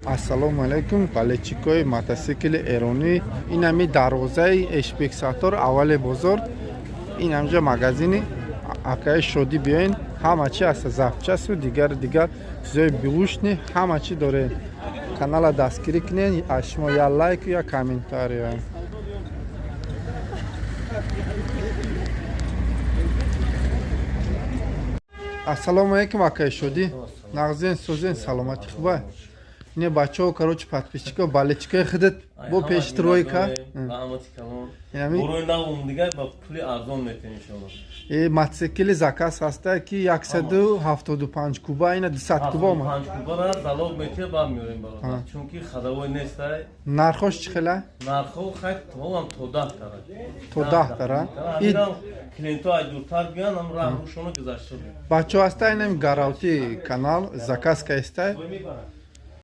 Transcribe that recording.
Ассалому алайкум, болельщикои мотосикли эронӣ. Ин ҳами дарвозаи Эшбексатор, аввали бозор. Ин ҳамҷа магазини акаи Шодӣ, биёен, ҳама чи аст, запчасту дигар дигар чизои беушный ҳама чи дорем. Канала дастгирӣ кунед, аз шумо я лайку, я комментария. Ассалому алайкум, акаи Шодӣ. Нағзен, созен, саломатӣ хубай? Не, бачаҳо, короче, подписчико, болельщикои худат бо пеши тройка. Раҳмати калон. Бурои навум дигар ба пули арзон метем, иншоалло. Э, мотоцикли заказ ҳаста, ки 175 куба, ина 200 куба омад. 5 кубара залог метия, баъд меорем, бародар. Чунки ходовой нестай. Нархош чӣ хела? Нархо хай тоам то 10 тара. То 10 тара. Инам клиентҳо ай дуртар биён, ам раҳ рӯшоно гузашта. Бачаҳо, ҳаста инам гаравти канал заказ кайстай.